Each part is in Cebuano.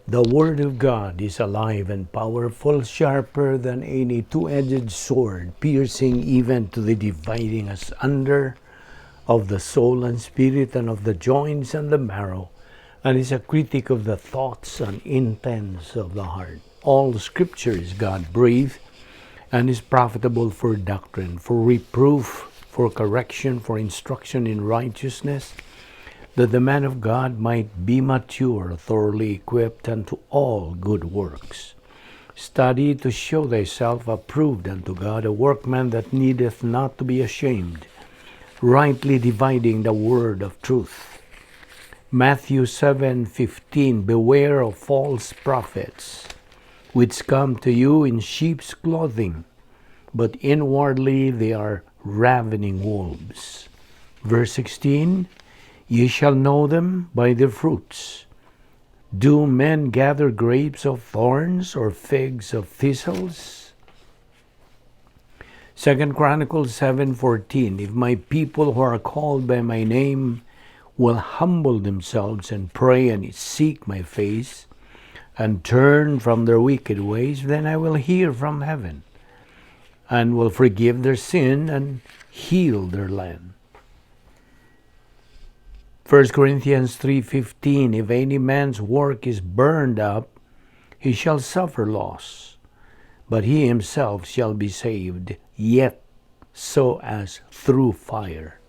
The Word of God is alive and powerful, sharper than any two-edged sword, piercing even to the dividing asunder of the soul and spirit and of the joints and the marrow, and is a critic of the thoughts and intents of the heart. All Scripture is God-breathed and is profitable for doctrine, for reproof, for correction, for instruction in righteousness, that the man of God might be mature, thoroughly equipped unto all good works. Study to show thyself approved unto God, a workman that needeth not to be ashamed, rightly dividing the word of truth. Matthew 7:15, Beware of false prophets, which come to you in sheep's clothing, but inwardly they are ravening wolves. Verse 16, Ye shall know them by their fruits. Do men gather grapes of thorns or figs of thistles? 2 Chronicles 7:14, If my people who are called by my name will humble themselves and pray and seek my face and turn from their wicked ways, then I will hear from heaven and will forgive their sin and heal their land. 1 Corinthians 3:15, If any man's work is burned up, he shall suffer loss, but he himself shall be saved, yet so as through fire.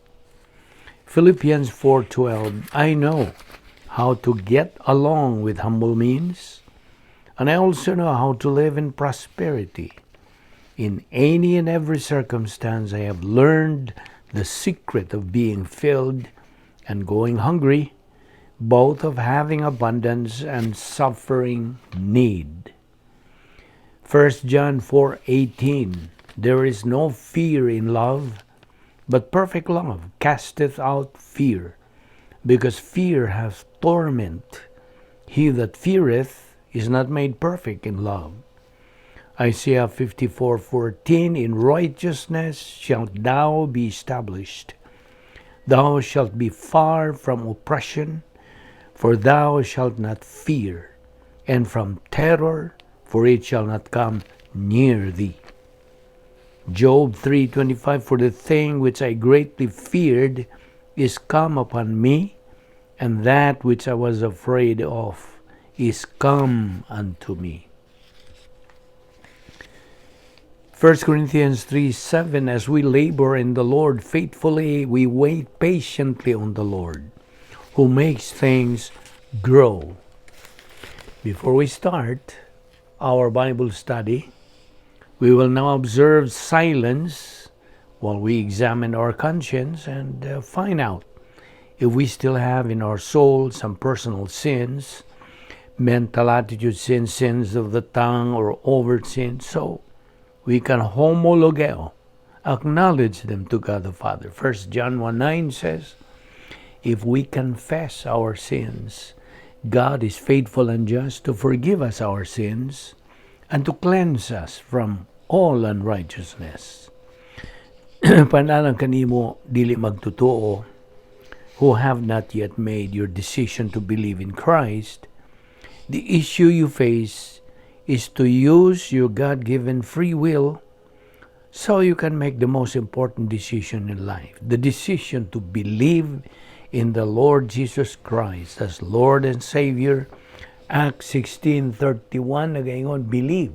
Philippians 4:12, I know how to get along with humble means, and I also know how to live in prosperity. In any and every circumstance, I have learned the secret of being filled and going hungry, both of having abundance and suffering need. 1 John 4:18, There is no fear in love, but perfect love casteth out fear, because fear hath torment. He that feareth is not made perfect in love. Isaiah 54:14, In righteousness shalt thou be established. Thou shalt be far from oppression, for thou shalt not fear, and from terror, for it shall not come near thee. Job 3:25, For the thing which I greatly feared is come upon me, and that which I was afraid of is come unto me. 1 Corinthians 3:7, As we labor in the Lord faithfully, we wait patiently on the Lord, who makes things grow. Before we start our Bible study, we will now observe silence while we examine our conscience and find out if we still have in our soul some personal sins, mental attitude sins, sins of the tongue, or overt sins. So we can homologeo, acknowledge them to God the Father. 1 John 1:9 says, If we confess our sins, God is faithful and just to forgive us our sins and to cleanse us from all unrighteousness. Panalang kanimo dili magtotoo, who have not yet made your decision to believe in Christ, the issue you face is to use your God-given free will so you can make the most important decision in life, the decision to believe in the Lord Jesus Christ as Lord and Savior. Acts 16:31 nagaingon, believe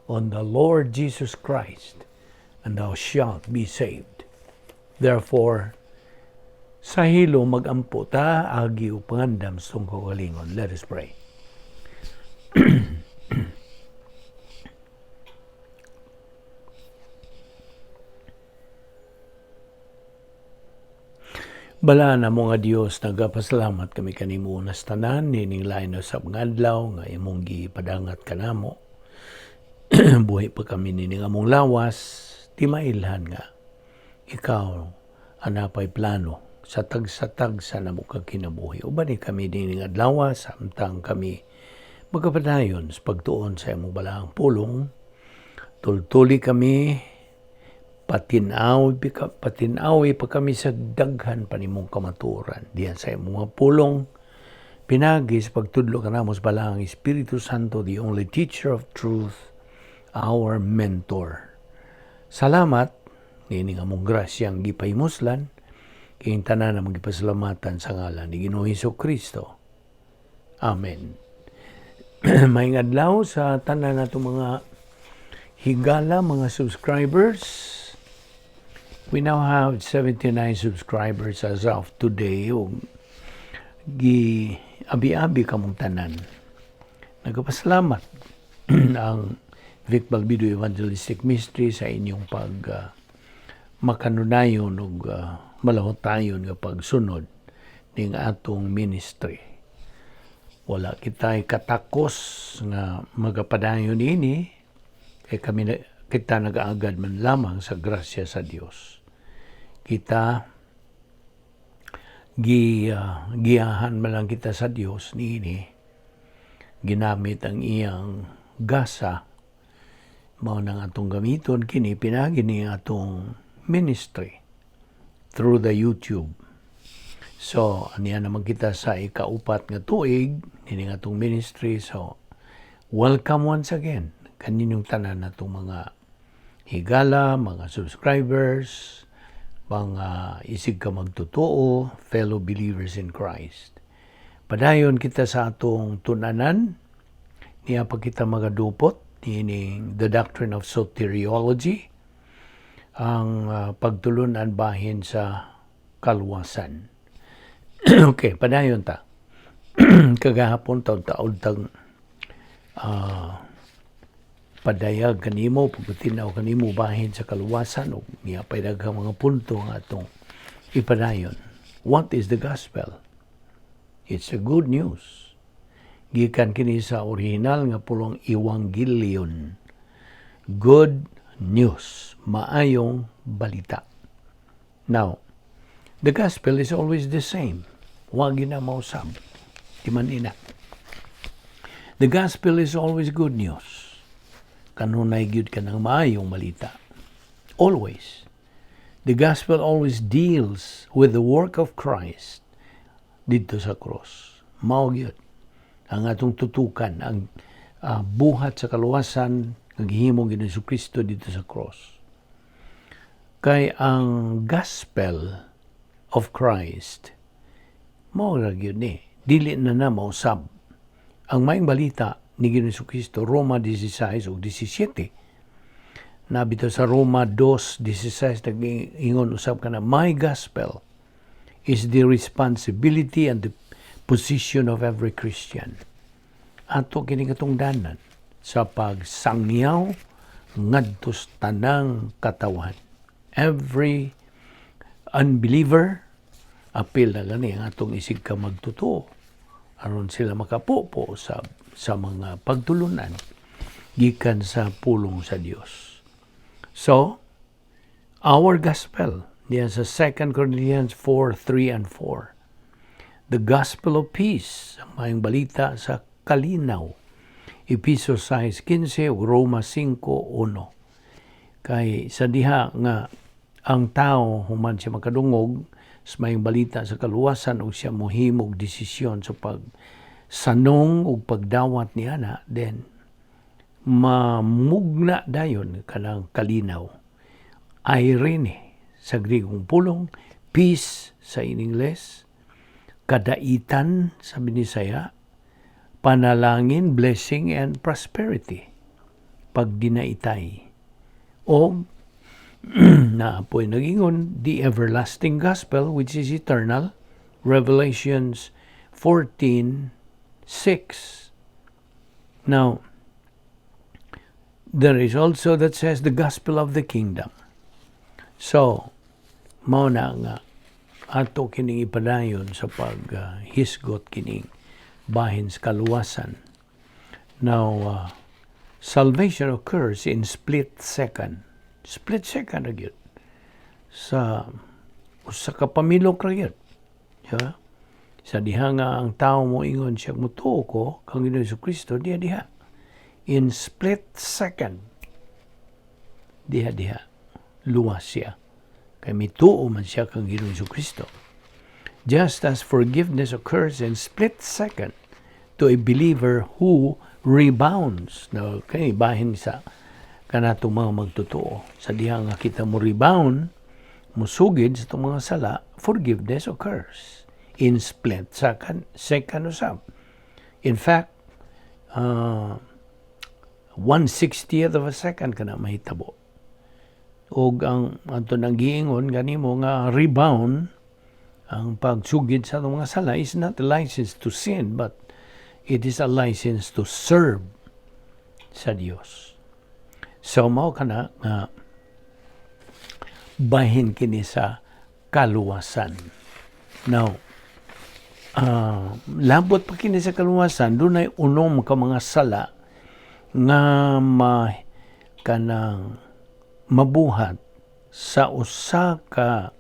on the Lord Jesus Christ and thou shalt be saved. Therefore, sa hilo magampo ta, agi o pangandam sa atong kaugalingon. Let us pray. Balaan namo nga Dios, nagapasalamat kami kanimo unas tanan nining lain na sa mga adlaw nga imong gipadangat kanamo. Buhi pa kami nining among lawas, di mailhan nga ikaw anapay plano sa tagsa-tagsa namo kag kinabuhi. Uban ni kami nining adlaw samtang kami magkapadayon sa pagtuon sa imong balaang pulong. Tultuli kami, patinawi pa kami sa daghan pa nimong kamatuoran diyan sa imong mga pulong. Pinagi sa pagtudlo kanamo sa Balaang Espiritu Santo, the only teacher of truth, our mentor. Salamat niining among grasyang gipahimuslan, kining tanan among gipasalamatan sa ngalan ni Ginoong Hesus Kristo. Amen. Maayong adlaw sa tanan natong mga higala, mga subscribers. We now have 79 subscribers as of today. Ug gi abi-abi kamong tanan. Nagapasalamat ang Vic Balbido Evangelistic Ministry sa inyong pag makanunayon ug malahotayon nga pagsunod ning atong ministry. Wala kita'y katakos nga magapadayon ini kay kami na, kita nagaagad man lamang sa grasya sa Dios. Kita giyahan man lang kita sa Dios niini, ginamit ang iyang gasa, mao nang atong gamiton kini pinagi ni atong ministry through the YouTube. So, aniya naman kita sa ikaupat nga tuig nining atong ministry. So, welcome once again kaninyong tanan natong mga higala, mga subscribers, mga isig ka magtotoo, fellow believers in Christ. Padayon kita sa atong tunanan, niya pa kita magadupot niining the doctrine of soteriology, ang pagtulunan bahin sa kaluwasan. Okay, padayon ta. Kagahapon taud-taud tang padayag kanimo, pagpatinaw kanimo bahin sa kaluwasan ug niya pay daghang mga punto nga atong ipadayon. What is the gospel? It's a good news. Gikan kini sa original nga pulong Evangelion. Good news, maayong balita. Now, the gospel is always the same. Wa na mausab. Di man ina. The gospel is always good news. Kanunay gyud ka ng maayong balita. Always. The gospel always deals with the work of Christ didto sa cross. Mao gyud ang atong tutukan, ang buhat sa kaluwasan nga gihimo ni Kristo didto sa cross. Kay ang gospel of Christ mao ra gyud ni, dili na na mausab. Ang maayong balita ni Ginoong Kristo, Roma 16 ug 17. Nabito sa Roma 2:16, nag-ingon usab ka na, "My gospel is the responsibility and the position of every Christian." Ato kini katungdanan sa pagsangyaw ngadto sa tanang katawhan. Every unbeliever, apil na gani ang atong isig ka magtotoo aron sila makapupo sa mga pagtulunan gikan sa pulong sa Dios. So, our gospel, niya sa 2 Corinthians 4:3 and 4. The gospel of peace, ang maayong balita sa kalinaw. Epeso 6:15 ug Roma 5:1. Kay sa diha nga ang tao human siya makadungog sa maayong balita sa kaluwasan ug siya mohimog desisyon sa pag sanong ug pagdawat niya na, then mamugna dayon kanang kalinaw. Eirene sa Grigong pulong, peace sa in Ingles, kadaitan sa Binisaya, panalangin, blessing and prosperity. Pagdinaitay. O naa poy nagingon, the everlasting gospel which is eternal, Revelations 14:6. Now, there is also that says the gospel of the kingdom. So, mao na nga ato kining ipadayon sa paghisgot kining bahin sa kaluwasan. Now, salvation occurs in split second. Split second ra gyud. Sa usa ka pamilok ra gyud. Yeah? Sa diha nga ang tao mo ingon siya, "Mutuo ko kang Ginoong Kristo," diha diha. In split second, diha diha, luwas siya. Kay mituo man siya kang Ginoong Kristo. Just as forgiveness occurs in split second to a believer who rebounds. Now, kay bahin sa kanatong mga magtotoo. Sa diha nga kita mo rebound, musugid sa itong mga sala, forgiveness occurs in split second usab. In fact, 1/60th of a second kana mahitabo. Og ang ato nang giingon ganimo nga rebound, ang pagsugid sa atong mga sala is not a license to sin, but it is a license to serve sa Dios. So mao kana nga bahin kini sa kaluwasan. Now, labot pa kini sa kaluwasan, dunay unom ka mga sala nga ma kanang mabuhat sa usa ka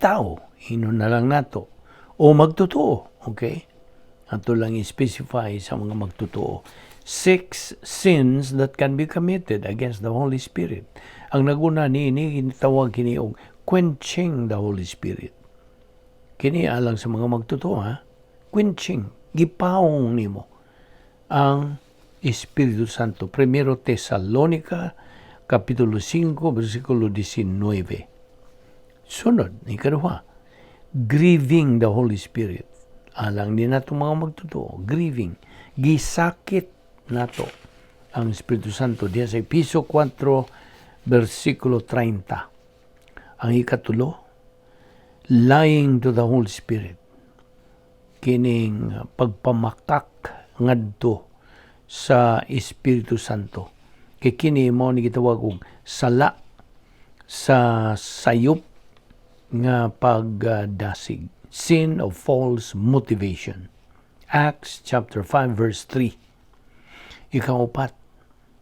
tao, inon na lang nato, o magtotoo, okay? Ato lang i-specify sa mga magtotoo. Six sins that can be committed against the Holy Spirit. Ang naguna niini, gitawag kini og quenching the Holy Spirit. Kini alang sa mga magtotoo, ha? Quenching, gipawong nimo ang Espiritu Santo. Primero Tesalonica, Kapitulo 5, versikulo 19. Sunod, ikaduha, grieving the Holy Spirit. Alang ni nato mga magtotoo, grieving, gisakit nato ang Espiritu Santo diya sa Episo 4, versikulo 30. Ang ikatulo, lying to the Holy Spirit. Kining pagpamakak ngadto sa Espiritu Santo. Kay kini mao ni gitawag og sala sa sayop nga pagdasig. Sin of false motivation. Acts chapter 5 verse 3. Ikaupat,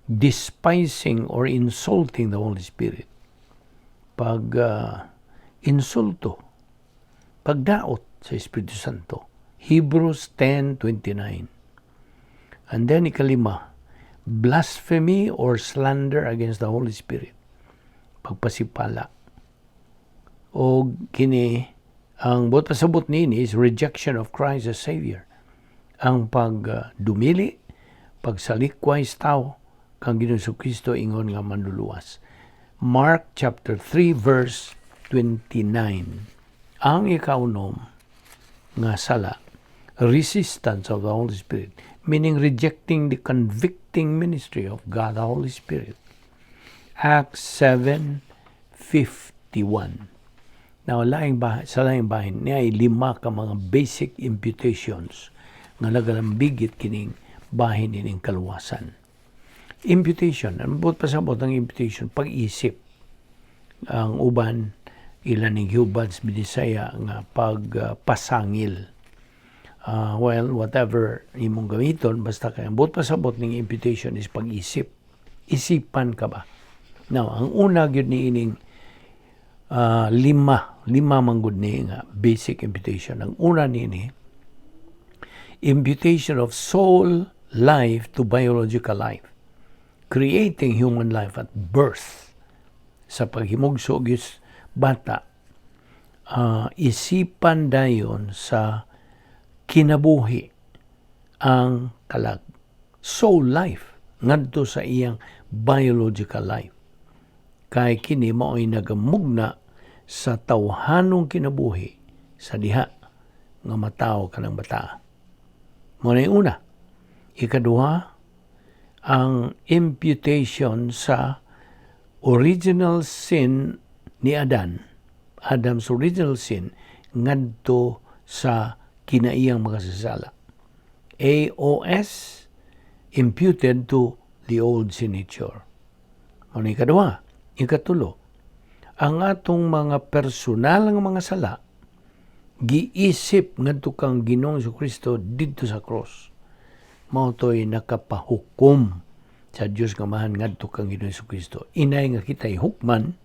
despising or insulting the Holy Spirit. Pag insulto, pagdaot sa Espiritu Santo. Hebrews 10:29. And then ikalima, blasphemy or slander against the Holy Spirit. Pagpasipala. O kini, ang buot pasabot niini is rejection of Christ as Savior. Ang pagdumili, pagsalikway sa tao kang Ginoong Kristo ingon nga manluluwas. Mark chapter 3 verse 29. Ang ikaunom nga sala, resistance of the Holy Spirit, meaning rejecting the convicting ministry of God the Holy Spirit. Acts 7:51. Now, sa laing bahin, niya ay lima ka mga basic imputations nga nagalambigit kining bahin ining kaluwasan. Imputation, ang buot pasabot ang imputation? Pag-isip. Ang uban, ilan ning hubads Binisaya nga pagpasangil. Well, whatever imong gamiton, basta kay ang buot pasabot ning imputation is pag-isip. Isipan ka ba? Now, ang una gyud ni ining lima, lima man gud ni nga basic imputation. Ang una niini, imputation of soul life to biological life. Creating human life at birth. Sa paghimugso gyud bata, isipan dayon sa kinabuhi ang kalag. Soul life ngadto sa iyang biological life. Kay kini mao'y nagamugna sa tawhanong kinabuhi sa diha nga matawo kanang bata. Mao na una. Ikaduha, ang imputation sa original sin ni Adan, Adam's original sin, ngadto sa kinaiyang makasasala. AOS imputed to the old sin nature. Ano ikaduha? Ikatulo, ang atong mga personal nga mga sala giisip ngadto kang Ginoong Kristo didto sa cross. Mao to'y nakapahukom sa Dios nga Amahan ngadto kang Ginoong Kristo. Inay nga kita'y hukman,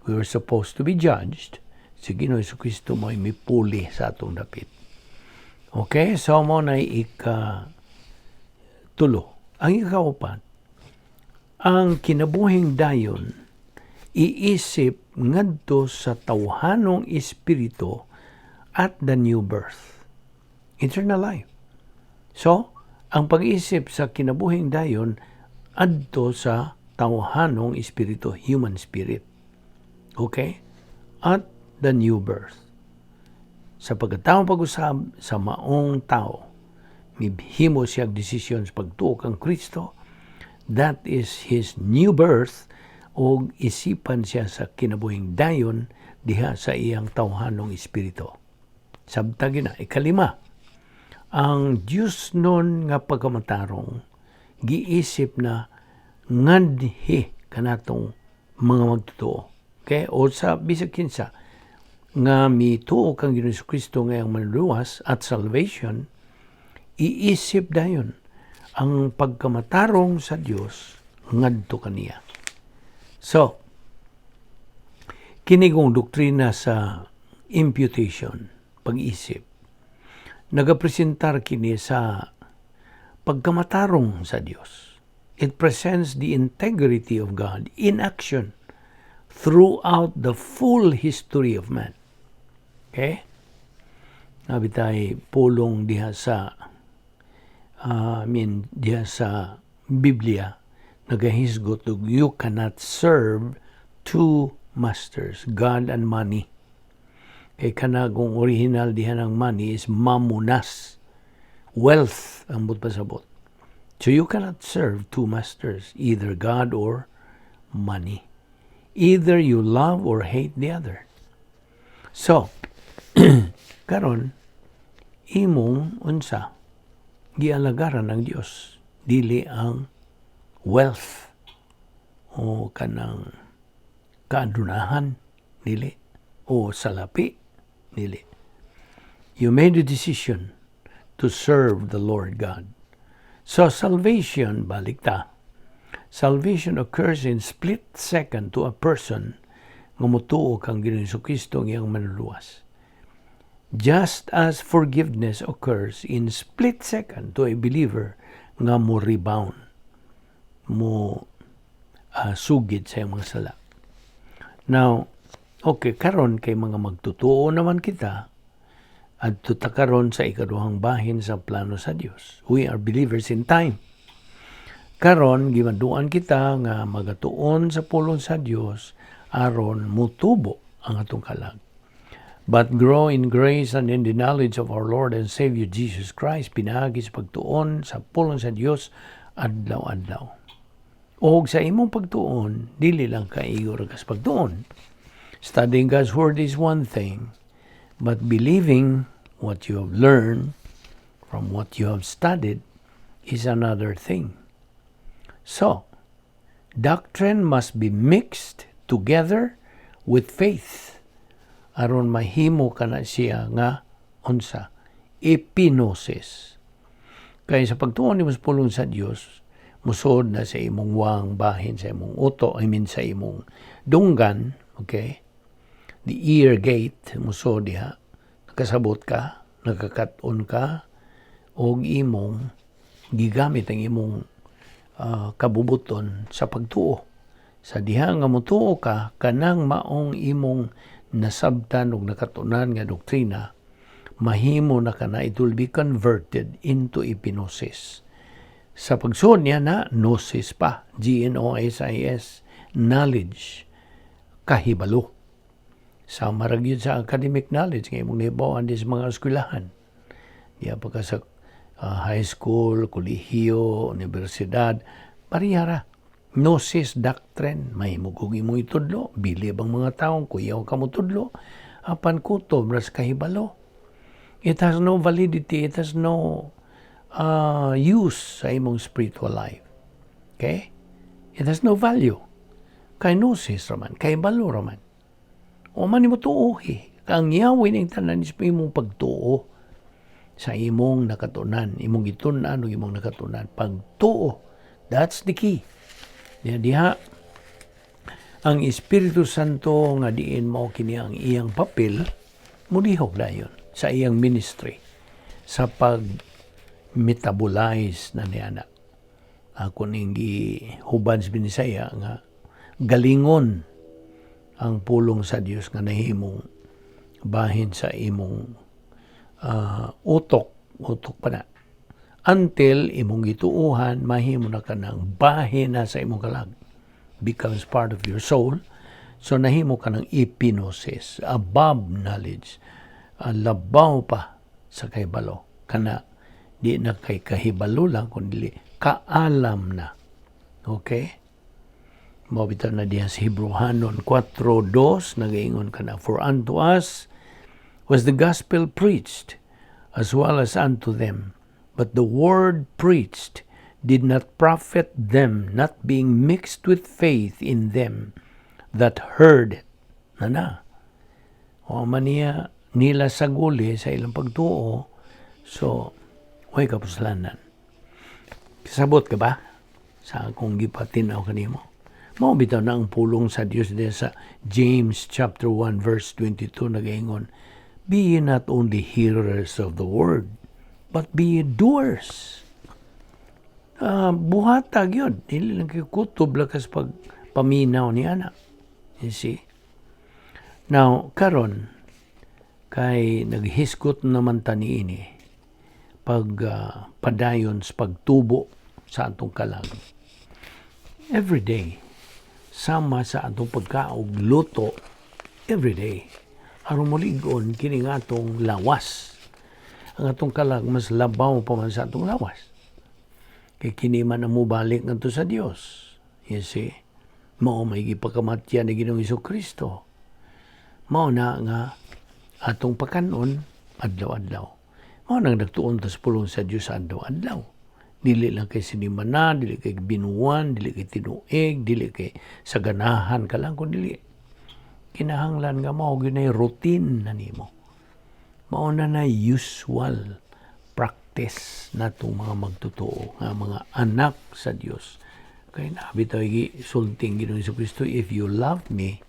we were supposed to be judged, si Ginoong Kristo mo'y mipuli sa atong dapit. Okay, so mao na ika tulo. Ang ikaupat, ang kinabuhing dayon iisip ngadto sa tawhanong espiritu At the new birth. Eternal life. So, ang pag-isip sa kinabuhing dayon adto sa tawhanong espiritu, human spirit. Okay? At the new birth. Sa pagkatao pag-usab sa maong tao, mihimo siya desisyon sa pagtuo kang Kristo, that is his new birth, o isipan siya sa kinabuhing dayon diha sa iyang tawhanong espiritu. Sabta gina. Ikalima, ang Diyos nun nga pagkamatarong giisip na nganhi kanatong mga magtotoo. Okay? O sa bisag kinsa nga mituo kang Ginoong Kristo nga iyang manluluwas at salvation, iisip dayon ang pagkamatarong sa Dios ngadto kaniya. So, kini kong doktrina sa imputation, pag-isip, nagapresentar kini sa pagkamatarong sa Dios. It presents the integrity of God in action throughout the full history of man. Okay? Naa bitay pulong diha sa I mean, diha sa Biblia nagahisgot og you cannot serve two masters, God and money. Kay kanagong original diha ng money is mamonas. Wealth ang buot pasabot. So you cannot serve two masters, either God or money. Either you love or hate the other. So, karon imong unsa gialagaran ng Dios, dili ang wealth o kanang kaadunahan, dili o salapi, dili. You made a decision to serve the Lord God. So salvation, balik ta. Salvation occurs in split second to a person nga motuo kang Ginoong Kristo ang iyang manluluwas. Just as forgiveness occurs in split second to a believer nga mo rebound, mo sugid sa iyang mga sala. Now, okay, karon kay mga magtutuo naman kita, adto ta karon sa ikaduhang bahin sa plano sa Dios. We are believers in time. Karon gimanduan kita nga magatuon sa pulong sa Dios aron mutubo ang atong kalag. But grow in grace and in the knowledge of our Lord and Savior Jesus Christ, pinaagi sa pagtuon sa pulong sa Dios adlaw-adlaw. O sa imong pagtuon, dili lang ka igo ra kas pagtuon. Studying God's Word is one thing, but believing what you have learned from what you have studied is another thing. So, doctrine must be mixed together with faith aron mahimo kana siya nga unsa, epignosis. Kay sa pagtuon nimo sa pulong sa Dios, musod na sa imong wang bahin sa imong uto, I mean, sa imong dunggan, okay? The ear gate, musod diha. Nakasabot ka, nakakat-on ka, og imong gigamit ang imong kabubuton sa pagtuo. Sa diha nga motuo ka, kanang maong imong nasabtan og nakatunan nga doktrina, mahimo na kana, it will be converted into epignosis. Sa pagsuod niya na, gnosis pa, gnosis, knowledge, kahibalo. Sa marag yun sa academic knowledge nga imong nahibaw-an sa mga eskwelahan. Diya pa ka sa high school, kolehiyo, universidad, parehara. Gnosis doctrine, mahimo kog imong itudlo, bilib ang mga taong kuyaw ka mo tudlo, apan kutob ra sa kahibalo. It has no validity, it has no use sa imong spiritual life. Okay? It has no value. Kay gnosis raman, kahibalo raman. O man nimo tuohi. Ang yawin ning tanan is imong pagtuo sa imong nakatunan, imong gitun-an ug imong nakatunan. Pagtuo, that's the key. Diha, diha ang Espiritu Santo nga diin mao kini ang iyang papel, mulihok dayon sa iyang ministry sa pag metabolize na niya na ako ning gihuban sa Binisaya nga galingon ang pulong sa Dios nga nahimong bahin sa imong Utok, utok pa na. Until imong gituuhan, mahimo na ka ng bahin na sa imong kalag. Becomes part of your soul. So nahimo ka ng epignosis, above knowledge. Labaw pa sa kahibalo. Kana di na kay kahibalo lang, kundi kaalam na. Okay? Mao bitaw na diha sa Hebreohanon 4:2, nagaingon ka na, "For unto us was the gospel preached as well as unto them, but the word preached did not profit them, not being mixed with faith in them that heard it." Na na. O man niya nila saguli sa ilang pagtuo, so way kapuslanan. Kasabot ka ba sa akong gipatinaw kanimo? Mao bitaw na ang pulong sa Dios diha sa James chapter 1 verse 22 nagaingon, "Be ye not only hearers of the word, but be ye doers." Buhata gyud, dili lang kay kutob lakas pag paminaw ni ana. You see? Now, karon kay naghisgot naman ta niini pag padayon sa pagtubo sa atong kalag. Every day, sama sa atong pagkaog luto every day. Aron mulig-on kini nga atong lawas. Ang atong kalag mas labaw pa man sa atong lawas. Kay kini man ang mubalik ngadto sa Dios. You see? Mao may gipakamatyan ni Ginoong Kristo. Mao na nga atong pakanon adlaw-adlaw. Mao nang nagtuon ta sa pulong sa Dios adlaw-adlaw. Dili lang kay sinimana, dili kay binuwan, dili kay tinuig, dili kay sa ganahan ka lang, kun dili kinahanglan nga mao gyud routine na nimo. Mao na na usual practice natong mga magtotoo nga mga anak sa Dios. Kay naa bitaw sulting Ginoong Kristo, "If you love me,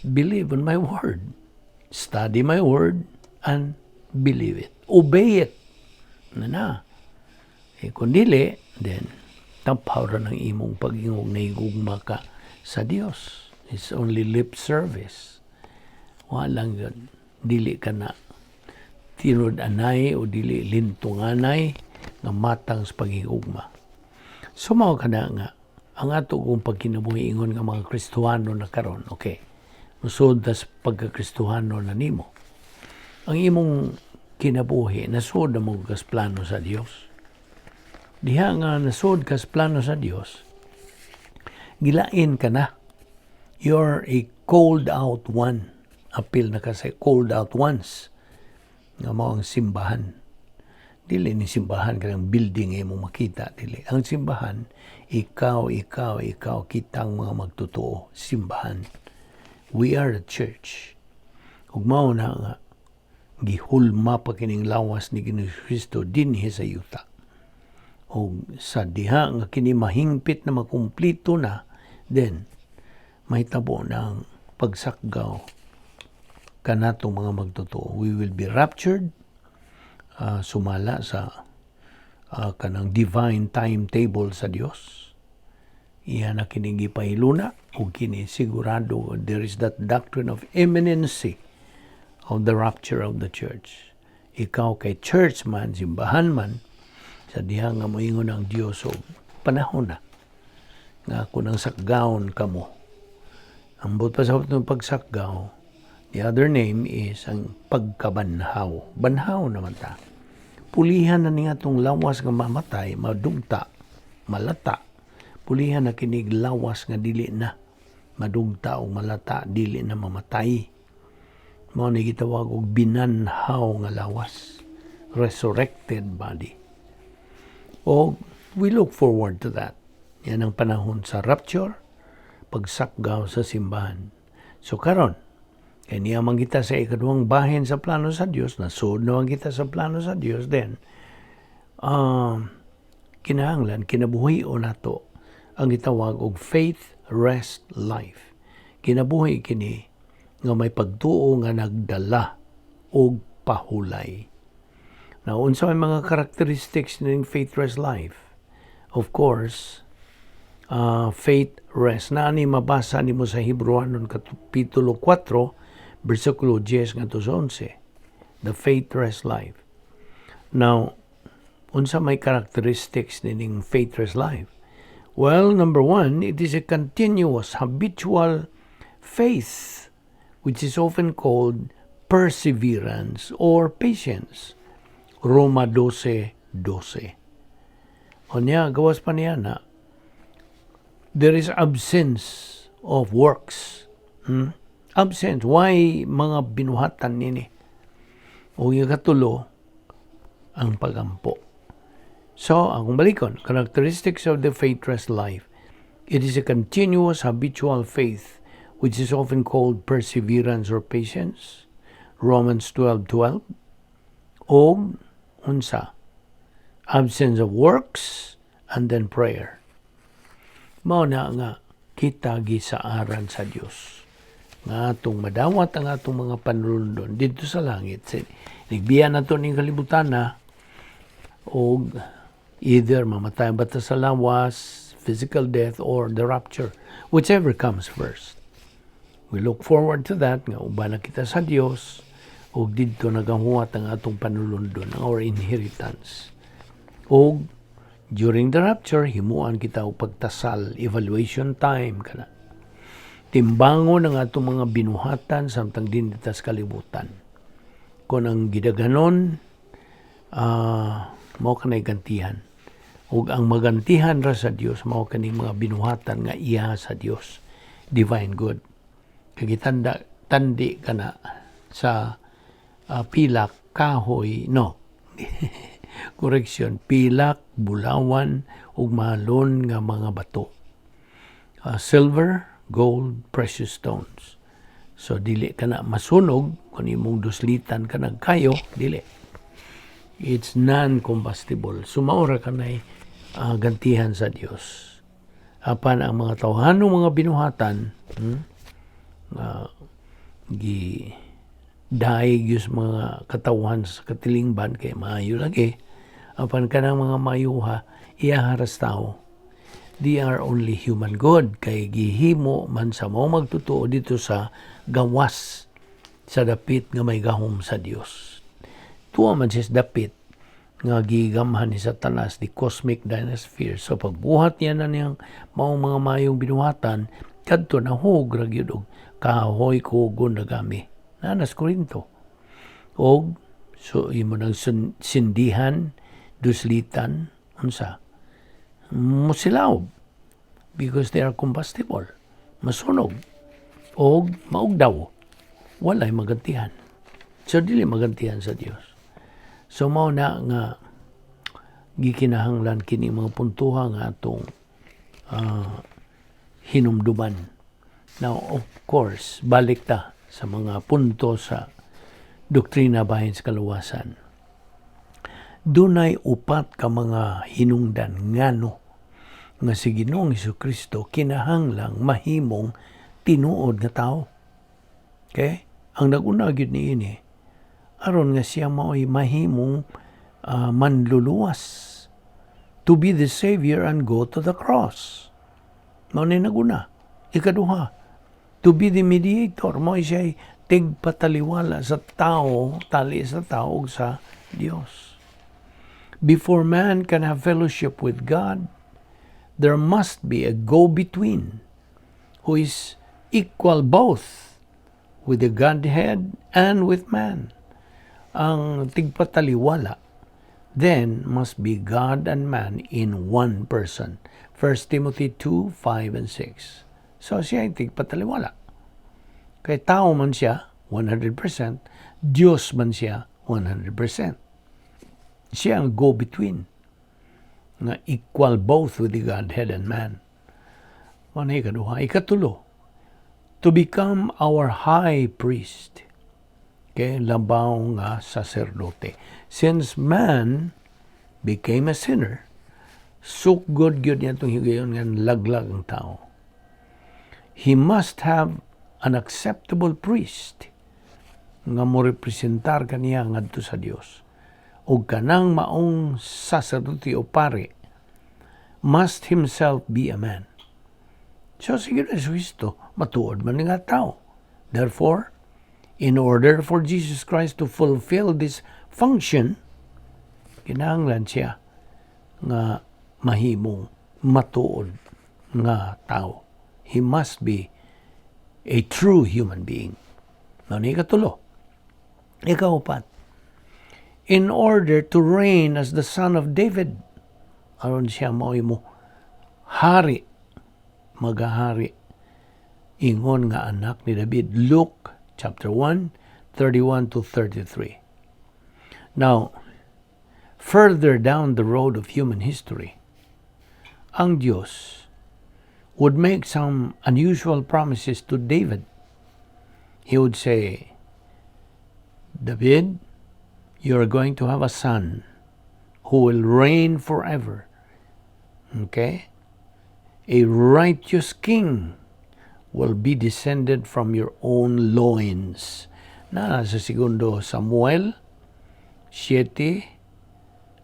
believe on my word. Study my word and believe it. Obey it." Na na. Eh, kung dili, then, tampaw ra ng imong pag-ingog na higugma ka sa Dios. It's only lip service. Walang yun. Dili ka na tinud anay o dili lintunganay nga matang sa paghigugma. So mao ka na nga ang ato kung pagkinabuhi ingon nga mga Kristohano na karon, okay. Musod tas pagka-Kristohano na nimo. Ang imong kinabuhi nasud na mo kas plano sa Dios. Diha nga nasud kas plano sa Dios, gilain ka na. You're a called out one. Apil na ka sa called out ones. Nga mao ang simbahan. Dili ni simbahan kanang building nga mo makita dili. Ang simbahan, ikaw, ikaw, ikaw, kitang mga magtotoo, simbahan. We are the church. Ug mao na nga gihulma pa kining lawas ni Ginoong Kristo dinhi sa yuta. O sa diha nga kini mahingpit na makumplito na, then mahitabo na ang pagsakgaw kanatong mga magtotoo. We will be raptured sumala sa kanang divine timetable sa Dios. Iya na kini gipahiluna ug kini sigurado there is that doctrine of imminency of the rapture of the church. Ikaw kay church man, simbahan man, sa diha nga moingon ang Dios og panahon na nga ako nang sakgawon kamo. Ambot pa sa ng pagsakgaw, the other name is ang pagkabanhaw. Banhaw naman ta. Pulihan na niya itong lawas nga mamatay, madugta, malata. Pulihan na kinig lawas nga dili na madugta o malata, dili na mamatay. Mao ni gitawag og binanhaw nga lawas, resurrected body. O we look forward to that. Yan ang panahon sa rapture, pagsakgaw sa simbahan. So karon, kay niya man kita sa ikaduhang bahin sa plano sa Dios, nasud naman kita sa plano sa Dios, then kinahanglan kinabuhi o nato ang gitawag og faith rest life. Kinabuhi kini nga may pagtuo nga nagdala og pahulay. Now, unsa may mga characteristics ng faith rest life? Of course, faith rest. Na ani mabasa nimo sa Hebreohanon kapitulo 4, bersikulo 10 ngadto sa 11. The faith-rest life. Now, unsa may characteristics nining faith-rest life? Well, number one, it is a continuous, habitual faith, which is often called perseverance or patience. Roma 12:12. Unya, gawas pa niya na, there is absence of works. Absence. Why mga binuhatan nini? O yung katulo, ang pagampo. So, akong balikon, characteristics of the faith-rest life. It is a continuous, habitual faith, which is often called perseverance or patience. Romans 12:12. O unsa? Absence of works and then prayer. Mao na nga kita gisaaran sa Dios nga atong madawat ang atong mga panulundon didto sa langit. Nigbiya na to ning kalibutan na og either mamatay ba ta sa lawas, physical death, or the rapture, whichever comes first. We look forward to that nga uban na kita sa Dios ug didto nagahuwat ang atong panulundon, our inheritance. Og during the rapture, himuan kita og pagtasal, evaluation time kana. Timbangon ang atong mga binuhatan samtang dinhi ta sa kalibutan. Kung ang gidaghanon, mao kanay gantihan. Ug ang magantihan ra sa Dios mao kaning mga binuhatan nga iya sa Dios, divine good. Kay gitanda tandi kana sa pilak, kahoy, no. Correction, pilak, bulawan ug mahalon nga mga bato. Silver, gold, precious stones. So dili kana masunog kung imong duslitan ka nagkayo, dili. It's non-combustible. So mao ra kanay gantihan sa Dios. Apan ang mga tawhanong mga binuhatan, gi daig yus mga katawhan sa katilingban kay maayo lagi, apan kanang mga mayuha iya ras tao. They are only human good kay gihimo man sa mao magtotoo didto sa gawas sa dapit nga may gahom sa Dios. Tuwa man siya sa dapit nga gigamhan ni Satanas, the cosmic dynasphere. So pagbuhat niya na niyang maong mga mayong binuhatan, kadto nahug ra gyud og kahoy kugon nagami. Nanas Korinto. Og so imo nang sindihan, duslitan, unsa? Musilaw because they are combustible. Masunog og maugdaw. Walay magantihan. So dili magantihan sa Dios. So mao na nga gikinahanglan kini mga puntuha nga atong hinumduman. Now, of course, balik ta sa mga punto sa doktrina bahin sa kaluwasan. Dunay upat ka mga hinungdan ngano nga si Ginoong Kristo kinahanglang mahimong tinuod nga tao. Okay? Ang naguna gyud niini, aron nga siya mao'y mahimong manluluwas, to be the savior and go to the cross. Mao ni naguna. Ikaduha, to be the mediator, mao siya tigpataliwala sa tao, tali sa tao ug sa Dios. Before man can have fellowship with God, there must be a go-between who is equal both with the Godhead and with man. Ang tigpataliwala then must be God and man in one person. 1 Timothy 2, 5 and 6. So siya ang tigpataliwala. Kay tao man siya, 100%, Diyos man siya, 100%. Siya ang go-between nga equal both with the Godhead and man. Mao na ikaduha. Ikatulo, to become our high priest. Okay, labaw nga saserdote. Since man became a sinner, sukgod gyud niya itong higayon nga laglag ang tao. He must have an acceptable priest nga mo representar kaniya ngadto sa Dios. Og kanang maong saserdote o pare must himself be a man. So si Kristo matuod man nga tao. Therefore, In order for Jesus Christ to fulfill this function, kinahanglan siya nga mahimong matuod nga tao. He must be a true human being. Mao ni katulo. Ikaupat, in order to reign as the son of David, aron siya mao'y mo hari, magahari, ingon nga anak ni David. Luke chapter 1, 31 to 33. Now, further down the road of human history, ang Diyos would make some unusual promises to David. He would say, "David, you're going to have a son who will reign forever." Okay? "A righteous king will be descended from your own loins." Na sa Segundo Samuel 7,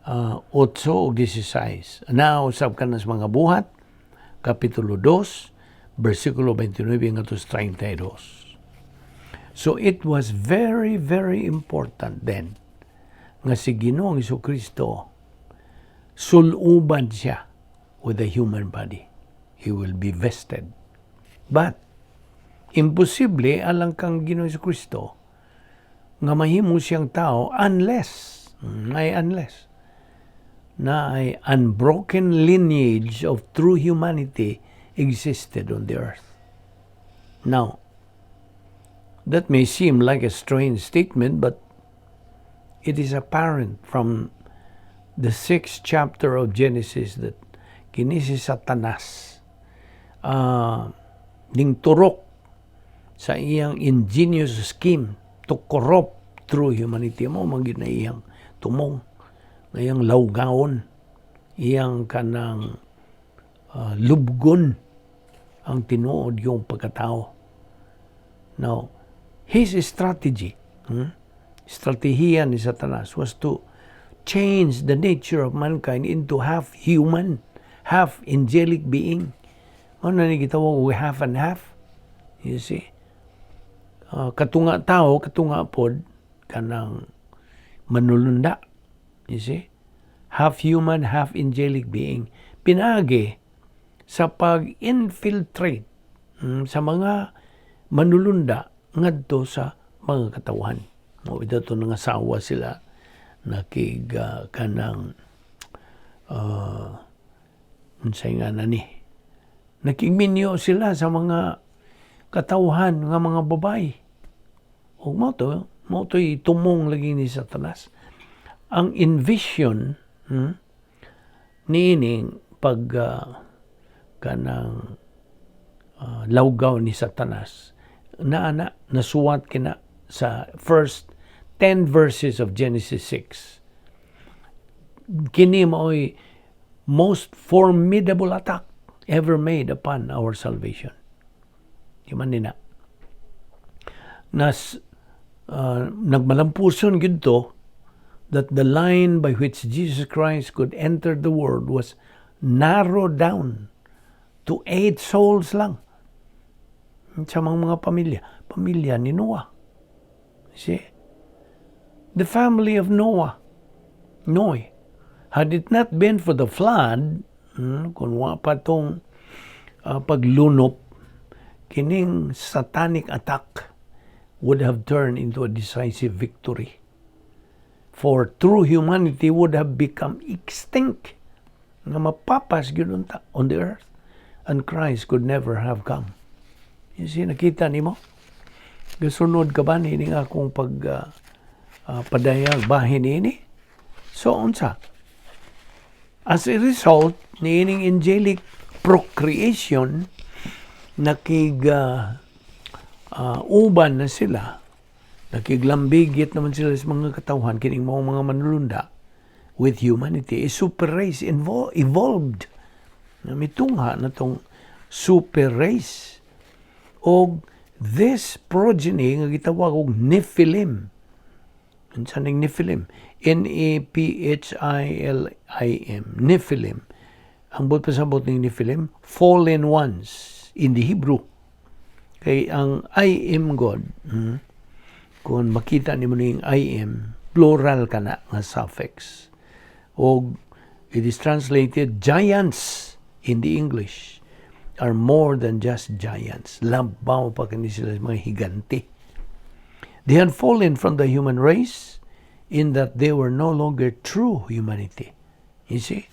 8 ug 16. Now, usab ka na sa Mga Buhat, Kapitulo 2, versikulo 29 ngadto sa 32. So it was very, very important then nga si Ginoong Kristo suluban siya with the human body. He will be vested. But imposible alang kang Ginoong Kristo nga mahimo siyang tao unless, ay unless, naay unbroken lineage of true humanity existed on the earth. Now, that may seem like a strange statement, but it is apparent from the sixth chapter of Genesis that kini si Satanas ning turok sa iyang ingenious scheme to corrupt true humanity. Mao man gyud na iyang tumong, na iyang lawgawon, iyang kanang lubgon ang tinuod yung pagkatao. Now, his strategy, estratehiya ni Satanas was to change the nature of mankind into half human, half angelic being. Mao na ni gitawag og half and half. You see? Katunga tao, katunga pod kanang manulunda. You see? Half human, half angelic being. Pinaagi sa pag-infiltrate sa mga manulunda ngadto sa mga katawhan. Mao to nangasawa sila, nakig kanang unsay nga na ni, nakigminyo sila sa mga katawhan nga mga babae. Ug mao to'y tumong lagi ni Satanas. Ang envision niining pag kanang lawgaw ni Satanas na ana nasuwat kina sa first 10 verses of Genesis 6. Kini mao'y most formidable attack ever made upon our salvation. Di man nina. Nas nagmalampuson gyud to that the line by which Jesus Christ could enter the world was narrowed down to eight souls lang sa mga pamilya. Pamilya ni Noah. See? The family of Noah. Noe. Had it not been for the flood, kung wa pa tong paglunop, kining satanic attack would have turned into a decisive victory. For true humanity would have become extinct. Nga mapapas gyud unta on the earth. And Christ could never have come. You see, nakita nimo? Gasunod ka ba ni akong pag padayag bahin niini? So, unsa? As a result, niining angelic procreation, nakig uban na sila, nakiglambigit naman sila sa mga katawhan, kining mga manulunda, with humanity, a super race evolved. Na mitungha na tong super race. Og this progeny nga gitawag og Nephilim. Unsa ning Nephilim? Nephilim. Nephilim. Ang buot pasabot ning Nephilim, fallen ones in the Hebrew. Kay ang I am God, Kung makita nimo ning IM, plural kana nga suffix. O it is translated giants in the English are more than just giants. Labaw pa kini sila mga higante. They had fallen from the human race in that they were no longer true humanity. You see?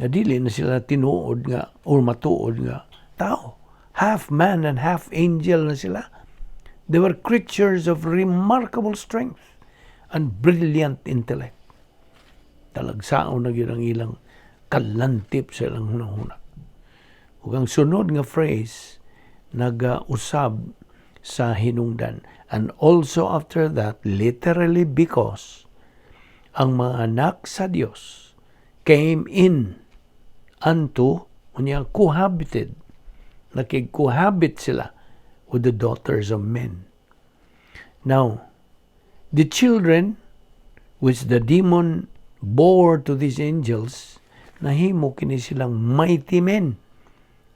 Nga dili na sila tinuod nga or matuod nga tao. Half man and half angel na sila. They were creatures of remarkable strength and brilliant intellect. Talagsaon na gyud ang ilang kalantip sa ilang hunahuna. Ug ang sunod nga phrase nagausab sa hinungdan. And also after that, literally because, ang mga anak sa Dios came in unto, unya cohabited, nakig-cohabit sila with the daughters of men. Now, the children which the demon bore to these angels, nahimo kini silang mighty men,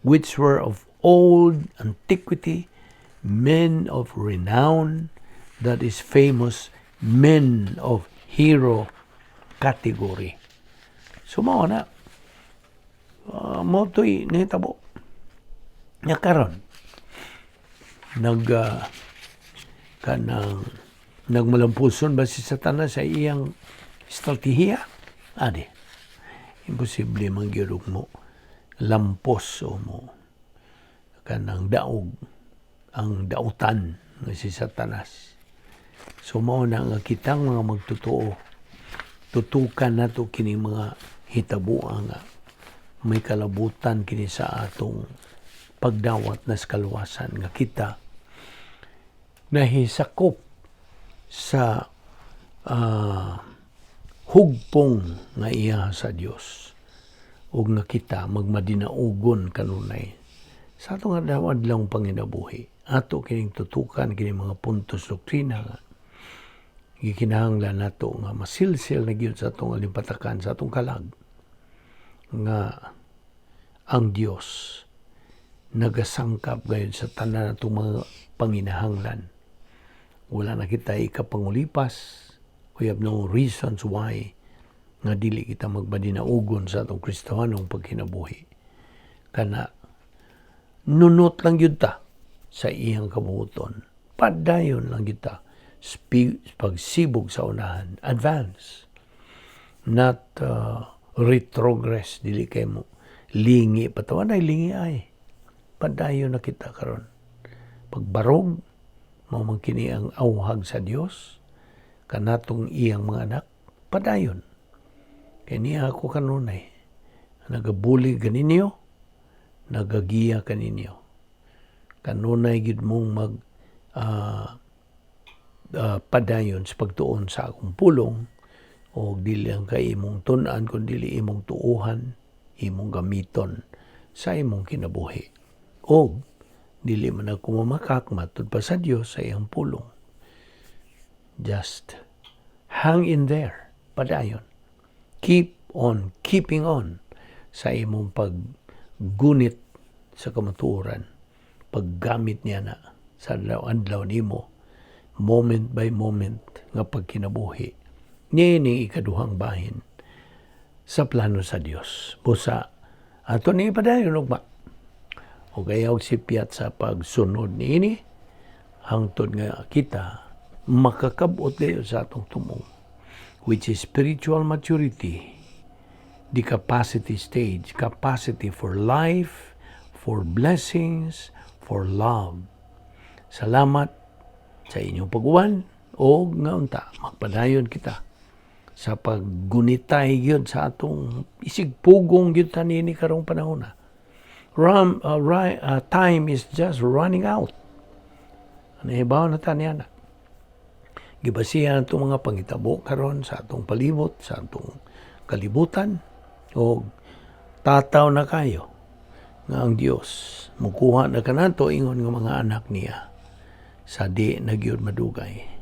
which were of old antiquity, men of renown, that is famous, men of hero category. So mao na. Mao to'y nahitabo. Nya karon nag kanang nagmalampuson ba si Satanas sa iyang estratehiya? Adi. Imposible man gyud mo lampos o mo kanang daog ang dautan nga si Satanas. So mao na nga kitang mga magtotoo, tutukan nato kini mga hitabuan nga may kalabutan kini sa atong pagdawat na sa kaluwasan nga kita nahisakop sa hugpong nga iya sa Dios ug nga kita magmadinaugon kanunay sa atong adlaw-adlawng panginabuhi. Ato kining tutukan kini mga puntos doktrina nga gikinahanglan nato nga masilsil na gyud sa atong alimpatakan, sa atong kalag, nga ang Dios nagasangkap gayud sa tanan natong mga panginahanglan. Wala na kita ikapangulipas. We have no reasons why nga dili kita magmadinaugon sa atong Kristohanong pagkinabuhi. Kana nunot lang gyud ta sa iyang kabuoton. Padayon lang gyud ta pagsibog sa unahan. Advance. Not retrogress. Dili kay mo lingi patawan ay lingi ay. Padayon na kita karon. Pagbarog, mao man kini ang awhag sa Dios kanatong iyang mga anak, padayon. Kay niya ako kanunay nagabulig kaninyo, nagagiya kaninyo. Kanunay gid mong mag padayon sa pagtuon sa akong pulong o dili ang kay imong tun-an kun dili imong tuuhan, imong gamiton sa imong kinabuhi. O dili man ako mamakak matud pa sa Dios sa iyang pulong. Just hang in there, padayon. Keep on keeping on sa imong paggunit sa kamatuoran, paggamit niya na sa adlaw-adlaw nimo, moment by moment nga pagkinabuhi. Niini ikaduhang bahin sa plano sa Dios. Busa ato ni padayon ugma. O kaya og sipyat sa pagsunod niini hangtod nga kita makakabot gayon sa atong tumong, which is spiritual maturity, the capacity stage, capacity for life, for blessings, for love. Salamat sa inyong pag-uban o nga unta magpadayon kita sa paggunitay gyud sa atong isigpugong gyud ta niini karong panahon na. Time is just running out. Nahibaw na ta niya na. Gibasihan atong mga pangitabo karon sa atong palibot, sa atong kalibutan, o tataw na kayo nga ang Dios mukuha na kanato ingon nga mga anak niya sa di na gyud madugay.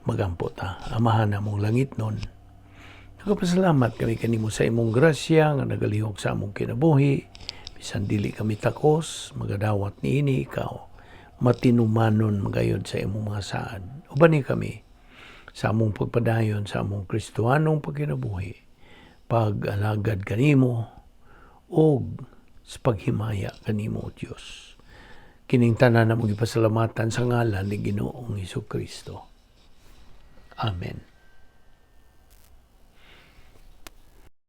Magampo ta. Amahan namong langitnon, nagapasalamat kami kanimo sa imong grasya nga nagalihok sa among kinabuhi. Bisan dili kami takos, magadawat niini, ikaw. Matinumanon magayod sa imong mga saad. Ubani kami sa among pagpadayon sa among Kristohanong pagkinabuhi, pag-alagad kanimo ug sa paghimaya kanimo, O Dios. Kining tanan among gipasalamatan sa ngalan ni Ginoong Kristo. Amen.